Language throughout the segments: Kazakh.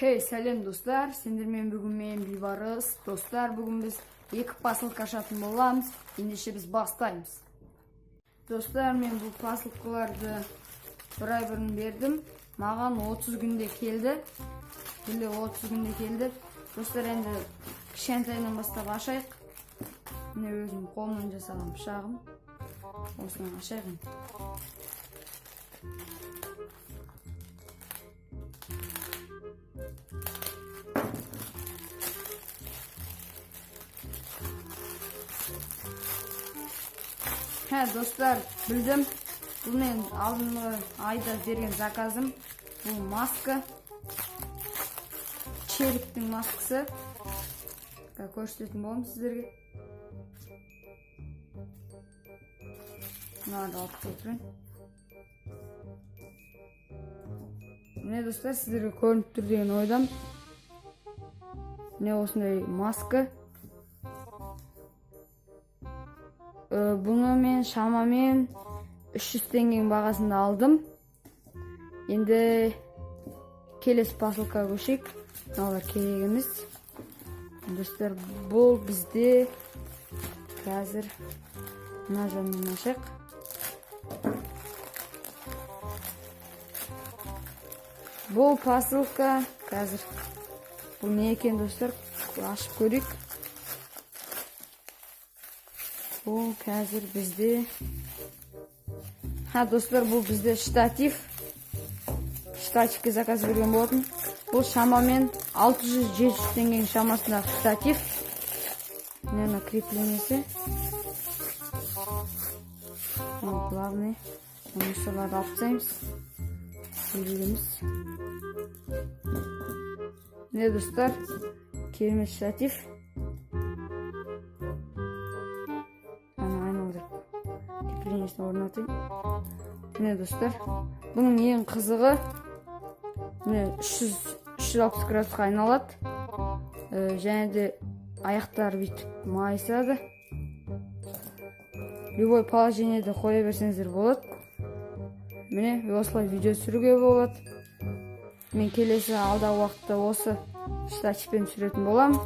Хей, сәлем, достар! Сендермен бүгін мен, Бейбарыс. Достар, бүгін біз екі посылка ашатын боламыз. Ендеше біз бастаймыз. Достар, мен бұл посылкаларды бір ай бұрын бердім. Маған 30 күнде келді. Біле, 30 күнде келді. Достар, енді кішкентайынан бастап ашайық. Міне, өзім қолымнан жасаған пышағым. Осыны ашайық енді. Хә, достар, білдім. Бұл мен алдыңғы айда берген заказым. Бұл маска. Черептің маскасы. Көрсететін боламын сіздерге. Мынаны алып отырайын. Міне, достар, сіздерге көрініп тұр деген ойдамын. Міне, осындай маска. Бұны мен шамамен 300 теңгенің бағасында алдым. Енді келесі посылкаға көшейік. Мыналар керек емес. Достар, бұл бізде қазір мына жағынан ашайық. Бұл посылка қазір, бұл не екен, достар, ашып көрейік. Бұл қазір бізде, ха, достар, бұл бізде штатив. Штативке заказ берген болатын. Бұл шамамен 600-700 теңгенің шамасындағы штатив. Міне, мына креплениесі. Мынау главный. Мусорларды алып тастаймыз. Керек емес. Міне, достар, керемет штатив. Ана айналдырып, креплениесін орнатайын. Міне, достар, бұның ең қызығы, міне, 360 градусқа айналады. Және де аяқтары бүйтіп майысады. Любой положениеде қоя берсеңіздер болады. Міне, осылай видео түсіруге болады. Мен келесі алдағы уақытта осы штативпен түсіретін боламын.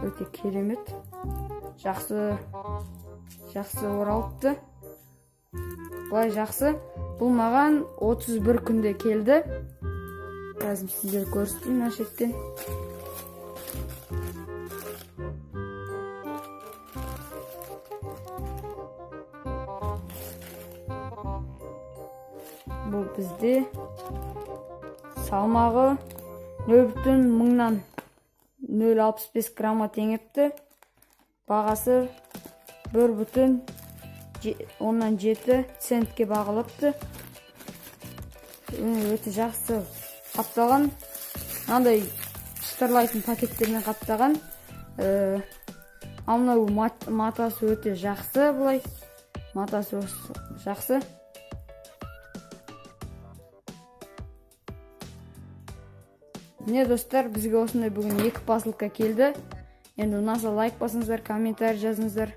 Өте керемет, жақсы, жақсы оралыпты. Былай жақсы. Бұл маған 31 күнде келді. Қазір сіздерге көрсетейін мына шеттен. Бұл бізде салмағы 0,065 граммға теңепті. Бағасы 1,7 центке бағалапты. Өте жақсы қапталған, мынандай шытырлайтын пакеттермен қаптаған. Ал мынау матасы өте жақсы, былай матасы осы жақсы. Міне, достар, бізге осындай бүгін екі посылка келді. Енді ұнаса, лайк басыңыздар, комментарий жазыңыздар.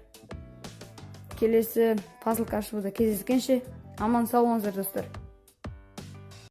Келесі посылка ашуда кездескенше, аман сау болыңыздар, достар.